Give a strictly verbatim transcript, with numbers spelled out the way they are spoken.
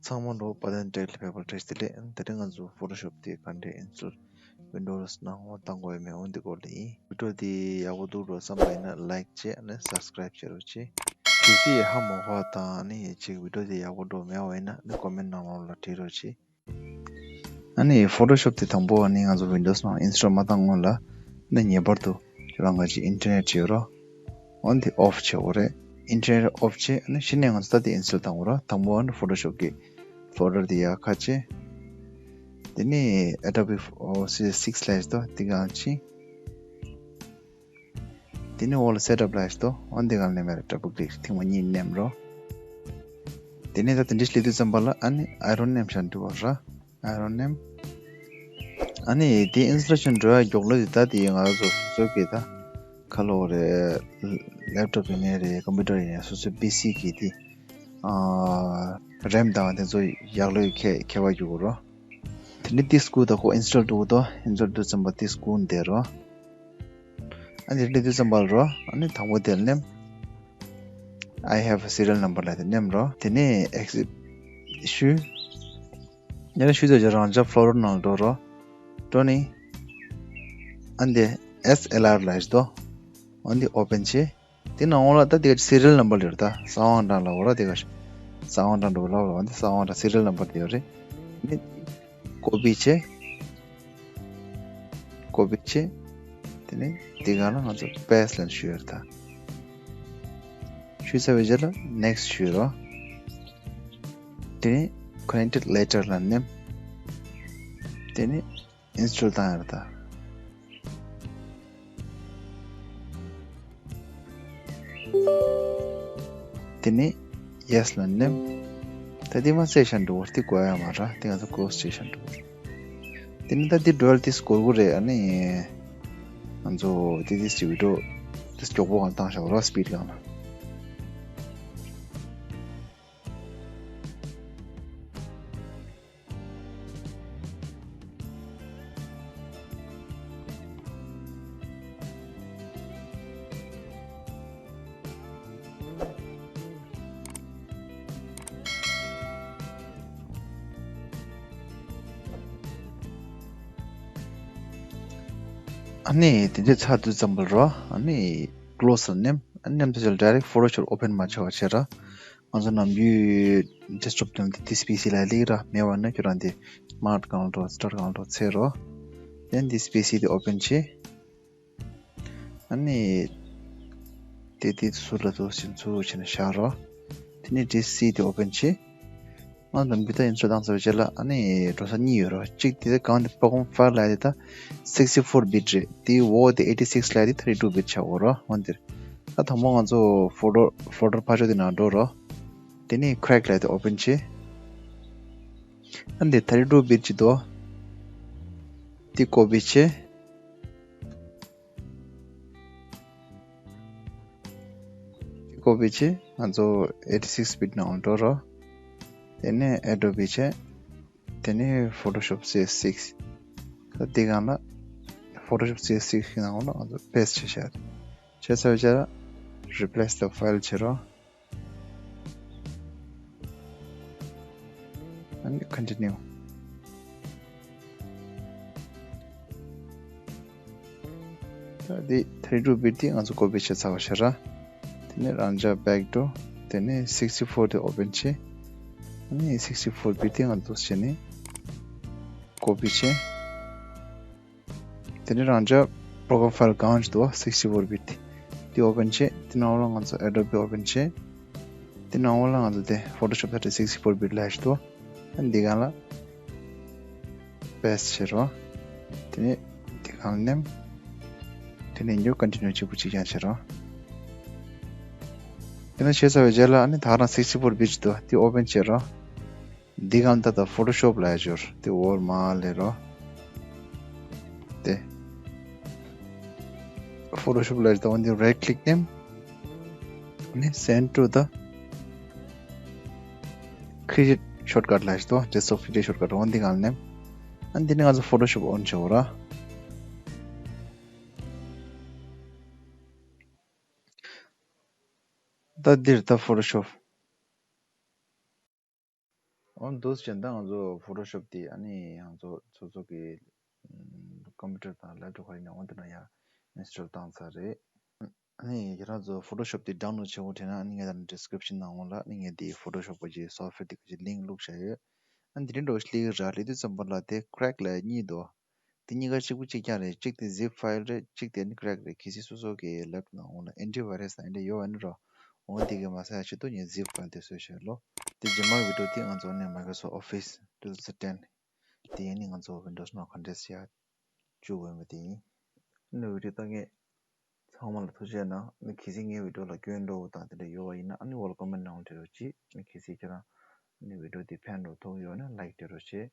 ཚང་མ་འགྲོ་པ་དན་ཏྲེག་ལ་ཕེབས་པར་བཀྲ་ཤིས་བདེ་ལེགས། དེ་རིང་ང་ཚོ་ཕོ་ཊོ་ཤོབ་དེ་ག་འདྲས་ཨིན་སི་ཊོལ་ཝིན་ཌོ་སི་ནང་ལོགས་བཏང་དགོས་ཡོད་མེད་འོ་འདི་སྐོར་ལ་ཡིན། བི་ཌིའོ་དེ་ཡག་པོ་འདུག་འགྲོ་བསམ་པ་ཡིན་ན་ལའིཀ་བྱེད་ཨ་ནི་སབ་སི་ཀ་རའིབ་བྱེད་རོགས་གྱིས། གལ་སྲིད་ཧ་མ་གོ་བ་དང་ཨ་ནི་ཅིག་བི་ཌིའོ་དེ་ཡག་པོ་འགྲོ་མེད་པ་ཡིན་ན་ཨ་ནི་ཀོ་མེན་ཊི་ནང་ལོགས་ལ་བྲིས་རོགས་གྱིས། ཨ་ནི་ཕོ་ཊོ་ཤོབ་དེ་དང་པོ་ཨ་ནི་ང་ཚོ་ཝིན་ཌོ་སི་ནང་ཨིན་སི་ཊོལ་མ་བཏང་སྔོན་ལ་ཨ་ནི་ངེས་པར་དུ་ཁྱོད་རང་ག་ཅིག་ཨིན་ཊར་ནེཊ་བྱེད་རོགས། འོན་ཏེ་ཨོཕ་བྱེད་དགོས་རེད། ཨིན་ཊར་ནེཊ་ཨོཕ་བྱེད་ཨ་ནི་གཞི་ནས་ང་ཚོ་ད་དེ་ཨིན་སི་ཊོལ་བཏང་དགོས་རོགས། དང་པོ་ཨ་ནི་ཕོ་ཊོ་ཤོབ་ཀྱི་ཕོལ་ཌར་དེ་ཡར་ཁ་ཕྱེ། དེ་ནས་ཨེ་ཌོ་བི་ཨོ་སི་སིག་ལབ་ཡས་དོ་དེ་གང་ཕྱིན། དེ་ནས་འོག་ལ་སེ་ཊབ་ལབ་ཡས་དོ་འོ་འདི་གང་ནས་མེད་ར་ཌབ་བལ་ཀི་ལིག་ཐེངས་མ་གཉིས་མནན་རོགས། དེ་ནས་ད་དེ་འདྲ་སླེབས་དུས་ཙམ་པ་ལ་ཨ་ནི་ཨའི་རོན་མནན་བྱ་འདུག་བ་ར། ཨའི་རོན་མནན། ཨ་ནི་དེ་ཨིན་སི་ཊོ་ལེ་ཤན་འགྲོ་ཡ་མགྱོགས་ལོས་དེ་ད་དེ་ང་ཚོ་སོ་སོ་གི་ད་ཁ་ལོ་རེད། ལེབ་ཊོབ་ཡིན་ནའི་རེད། ཀམ་པུ་ཊར་ཡིན་ནའི་སོ་སོའི་པི་སི་གི་དེ་ཨ་རེམ་དང་དེ་ཚོ་ཡག་ལོས་ཁྱད་ཁྱད་པར་འགྱུར་གི་རོ། དེ་ནས་ཏིས་ཀུ་ད་ཁོ་ཨིན་སི་ཊོལ་འགྲོ་གི་འདུག་ཨིན་སི་ཊོལ་དུས་ཙམ་པ་ཏིས་ཀུ་འདེ་རོ། ཨ་ནི་དེ་དུས་ཙམ་པ་ལ་རོ། ཨ་ནི་དང་པོ་དེ་ལ་མནན། I have a serial number ལབ་དེ་མནན་རོ། དེ་ནས་ཨེག་སི་ཊི་ཞུ། ཡང་ན་ཞུ་ཚོད་ཀྱི་རང་འཇགས་ཕོལ་ཌར་ནང་འགྲོ་རོ། འགྲོ་ནི། ཨ་འདི་ཨེས་ཨེལ་ཨར་ལབ་ཞིག་འདུག་ཨ་འདི་ཨོ་པན་བྱེད། དེ་ནང་འོག་ལ་ད་དེ་ག་སི་རི་ཡལ་ནམ་བར་ཡོད་རེད་ད། གསང་བ་འདྲ་ལ་འོ་ར་དེ་ག་གསང་བ་འདྲ་འགྲོ་ལ་འོ་འདི་གསང་བ་འདྲ་སི་རི་ཡལ་ནམ་བར་དེ་ཡོད་རེད། ནི་ཀོ་པི་བྱེད། ཀོ་པི་བྱེད། དེ་ནས་དེ་ག་ལ་ང་ཚོ་པེ་སི་ལབ་ཞུ་ཡོད་རེད་ད། ཞུས་ཚར་བའི་རྗེས་ལ་ནེག་སི་ཊི་ཞུ་རོགས། དེ་ནས་ཀོ་ནེག་ཊེཌ་ལེ་ཊར་ལ་མནན། དེ་ནས་ཨིན་སི་ཊོལ་བཏང་ཡོད་རེད་ད། དེ་ནས་ཡེ་སི་ལ་མནན། ད་དེ་མ་བཙལ་བཞག་འགྲོ་བར་དེ་དགོས་ཡ་མ་རེད། དེ་ང་ཚོ་ཀོ་ལོ་སི་བྱས་བཞག་འགྲོ་བར། དེ་ནས་ད་དེ་འགྲོ་ཡ་དེ་སྐོར་དགོས་རེད། ཨ་ནི་ང་ཚོ་དེ་དེ་སི་ཊི་བི་ཌིའོ་དེ་མགྱོགས་པོ་གང་བཏང་བཞག་རོགས་སི་པིཌ་གང་ལ། ཨ་ནི་དེ་འདྲས་ཚར་དུས་ཙམ་པ་རོ། ཨ་ནི་ཀློ་སི་ལ་མནན། ཨ་ནི་མནན་དུས་ཙམ་པ་ཌའི་རེག་ཕོ་ཊོ་ཤོབ་ཨོ་པན་མ་བྱས་པ་བྱས་ར། ང་ཚོ་ནམ་རྒྱུན་ཌེ་སི་ཊོབ་དེ་ནང་དེ་དེ་སི་པི་སི་ལ་སླེབས་ར། མེད་པ་ན་ཁྱོད་རང་དེ་སི་མཱརཊ་གང་འགྲོ་སི་ཊར་གང་འགྲོ་འཚོལ་རོགས། དེ་ནས་དེ་སི་པི་སི་དེ་ཨོ་པན་བྱེད། ཨ་ནི་དེ་དེ་ཚུར་ལ་འདུག་སེ་ཚུར་བྱས་ནས་བཞག་རོགས། དེ་ནས་དེ་སི་དེ་ཨོ་པན་བྱེད། ང་ནམ་རྒྱུན་ད་ཨིན་སི་ཊོལ་བཏང་ཚར་བའི་རྗེས་ལ་ཨ་ནི་འགྲོ་ས་གཉིས་ཡོད་རོ། གཅིག་དེ་གང་དེ་པོ་རོ་གྷ་རམ་ཕའིལ་ལབ་དེ་ད་སིག་སི་ཕོར་བིཊ་རེད། དེའི་འོག་དེ་ཨེ་ཊི་སིག་ལབ་དེ་ཐར་ཊི་ཊུ་བིཊ་ཆགས་ཡོད་རོ། འོན་ཏེ་ད་དང་པོ་ང་ཚོ་ཕོལ་ཌར་ཕོལ་ཌར་ཕར་ཕྱོགས་དེ་ནང་འགྲོ་རོགས། དེ་ནས་ཀེ་རེག་ལབ་དེ་ཨོ་པན་བྱེད། ཨ་འདི་ཐར་ཊི་ཊུ་བིཊ་ཅིག་འདུག་དེ་ཀོ་པི་བྱེད། དེ་ཀོ་པི་བྱེད། ང་ཚོ་ཨེ་ཊི་སིག་བིཊ་ནང་འགྲོ་རོགས། དེ་ནས་ཨེ་ཌོ་བི་བྱེད། དེ་ནས་ཕོ་ཊོ་ཤོབ་སི་ཨེས་སིག་ད་དེ་སྒང་ལ་ཕོ་ཊོ་ཤོབ་སི་ཨེས་སིག་གི་ནང་ལ་ང་ཚོ་པེ་སི་བྱས་བཞག་བྱས་ཚར་བའི་རྗེས་ལ་རི་པི་ལེ་སི་ད་ཕའིལ་བྱེད་རོགས། ཨ་ནི་ཀོན་ཊི་ནིའུ། ད་འདི་ཐར་ཊི་ཊུ་བིཊ་འདི་ང་ཚོ་ཀོ་པི་བྱས་ཚར་བ་བྱས་ར། དེ་ནས་རང་འཇགས་བེག་འགྲོ། དེ་ནས་སིག་སི་ཕོར་དེ་ཨོ་པན་བྱེད། ཨ་ནི་སིག་སི་ཕོར་བིཊ་འདི་ང་ཚོ་བྱས་ནས་ཀོ་པི་བྱེད། དེ་ནས་རང་འཇགས་པོ་རོ་གྷ་རམ་ཕའིལ་གང་ཞིག་འདུག་བ། སིག་སི་ཕོར་བིཊ་དེ་ཨོ་པན་བྱེད། དེ་ནང་ལ་ང་ཚོ་ཨེ་ཌོ་བི་ཨོ་པན་བྱེད། དེ་ནང་ལ་ང་ཚོ་དེ་ཕོ་ཊོ་ཤོབ་ཐར་ཊི་སིག་སི་ཕོར་བིཊ་ལབ་ཞིག་འདུག་བ། ཨ་འདི་སྒང་ལ་པེ་སི་བྱེད་རོགས། དེ་ནས་འདི་སྒང་ལ་མནན། དེ་ནས་ཉོ་ཀོན་ཊི་ནིའུ་གཅིག་པུ་གཅིག་རྐྱང་བྱེད་རོགས། དེ་ནས་བྱས་ཚར་བའི་རྗེས་ལ་ཨ་ནི་ད་རང་སིག་སི་ཕོར་བིཊ་འདུག་བ། དེ་ཨོ་པན་བྱེད་རོགས། འདི་སྒང་ད་ལྟ་ཕོ་ཊོ་ཤོབ་ལབ་ཡ་ཅིག་ཡོད་རེད། དེ་འོག་མར་སླེབས་རོགས། དེ་ཕོ་ཊོ་ཤོབ་ལབ་ཡ་ཅིག་ད་འོ་འདི་རའིཊ་ཀི་ལིག་མནན། ཨ་ནི་སེན་ཌི་ཊུ་ད་ཁི་རི་ཨེཊ་ཤོཊ་ཀཊ་ལབ་ཡ་ཅིག་འདུག་ཌེ་སི་ཊོབ་ཁི་རི་ཨེཊ་ཤོཊ་ཀཊ་འོ་འདི་སྒང་ལ་མནན། ཨ་ནི་འདི་ནས་ང་ཚོ་ཕོ་ཊོ་ཤོབ་ཨོན་བྱེད་དགོས་ར། ད་འདིར་ད་ཕོ་ཊོ་ཤོབ། འོ་འདུག་སེ་བྱས་ན་ད་ང་ཚོ་Photoshop་དེ་ཨ་ནི་ང་ཚོ་སོ་སོ་གི་computer་དང་laptop་ག་རེ་ཡིན་ན་འོ་དེ་ན་ཡར་install་བཏང་ཚར་རེད། ཨ་ནི་ཁྱེད་རང་ཚོ་Photoshop་དེ་download་བྱེད་དགོས་དྲན་ན་ཨ་ནི་ངས་ད་ནི་description་ནང་ལ་ཨ་ནི་ངས་དེ་Photoshop་གི་software་དེ་གི་link་བླུགས་བཞག་ཡོད། ཨ་ནི་དེ་རིང་འགྲོ་སླེབས་ར་སླེབས་དུས་ཙམ་པ་ལ་དེ་crack་ལ་གཉིས་འདུག་དེ་གཉིས་ཀ་གཅིག་པུ་གཅིག་རྐྱང་རེད། གཅིག་དེ་zip file་རེད། གཅིག་དེ་ནི་crack་རེད། གལ་སྲིད་སོ་སོ་གི་laptop་ནང་འོང་ན་antivirus་དང་འདྲ་ཡོད་པ་ནི་རོ། འོ་དེ་གི་མ་ཟ་ཡ་ཆེད་དུ་ངས་zip file་དེ་བཟོས་བཞག་ལོ། དེ་རྗེས་མ་video་དེ་ང་ཚོ་ནི་Microsoft Office two thousand ten་དེ་ཡིན་ནི་ང་ཚོ་Windows་ནང་ག་འདྲས་བྱས་བཅུག་འོས་མི་དེ་ཡིན། ནི་video་ལྟ་མཁན་ཚང་མ་ལ་ཐུགས་རྗེ་གནང་། ནི་གལ་སྲིད་ངའི་video་ལ་སྐྱོན་འདྲ་བོ་དང་དེ་འདྲ་ཡོད་པ་ཡིན་ན་ཨ་ནི་འོག་ལ་comment་ནང་འབྲི་རོགས་གྱིས། ནི་གལ་སྲིད་ཁྱེད་རང་ནི་video་དེ་ཕན་འདྲ་ཐོགས་ཡོད་ན་like་སྤྲད་རོགས་བྱེད།